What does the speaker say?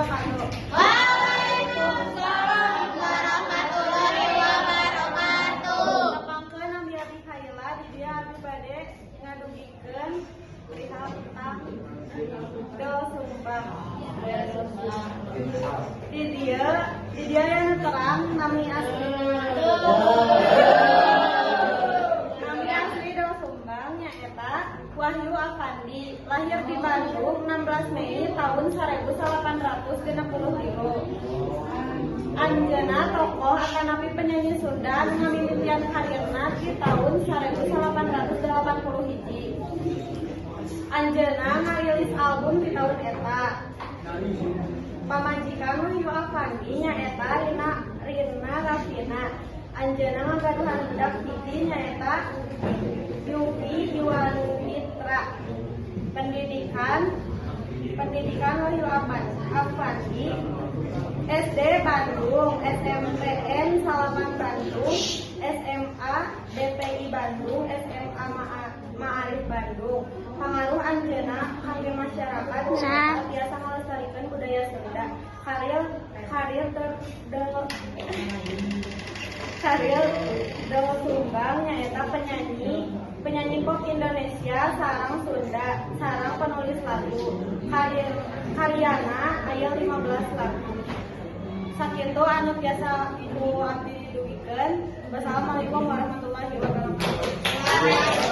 wabarakatuh. Waalaikumsalam warahmatullahi wabarakatuh. Tepangkeun, nami abdi Kaila. Di dieu abdi bade ngadugikeun perihal tentang Doel Sumbang. Di dieu aya nu terang nami asli. Nami asli Doel Sumbang nyaeta Wahyu Afandi, lahir di Bandung 16 Mei tahun 1863. Anjeunna tokoh atanapi penyanyi Sunda nu ngamimitian karirna di tahun 1881. Anjeunna ngarilis album di tahun eta. Pamajikan Wahyu Afandi nyaeta Rina Rina Rafina. Anjeunna ngagaduhan budak hiji, nyaeta Yupi Iwan Mitra. Pendidikan Pendidikan Wahyu Afandi SD Bandung, SMPN 9 Bandung, SMA DPI Bandung, SMA Ma'arif Bandung. Pangaruh anjeunna kangge masyarakat nyaeta tiasa ngalestarikeun budaya Sunda. Karir karir ter, de, Karir Doel Sumbang nyaeta penyanyi penyanyi pop Indonesia sareng Sunda sareng penulis lagu. Karir karyana aya 15 lagu. Sakitu anu tiasa ku abdi didugikeun. Wassalamualaikum warahmatullahi wabarakatuh.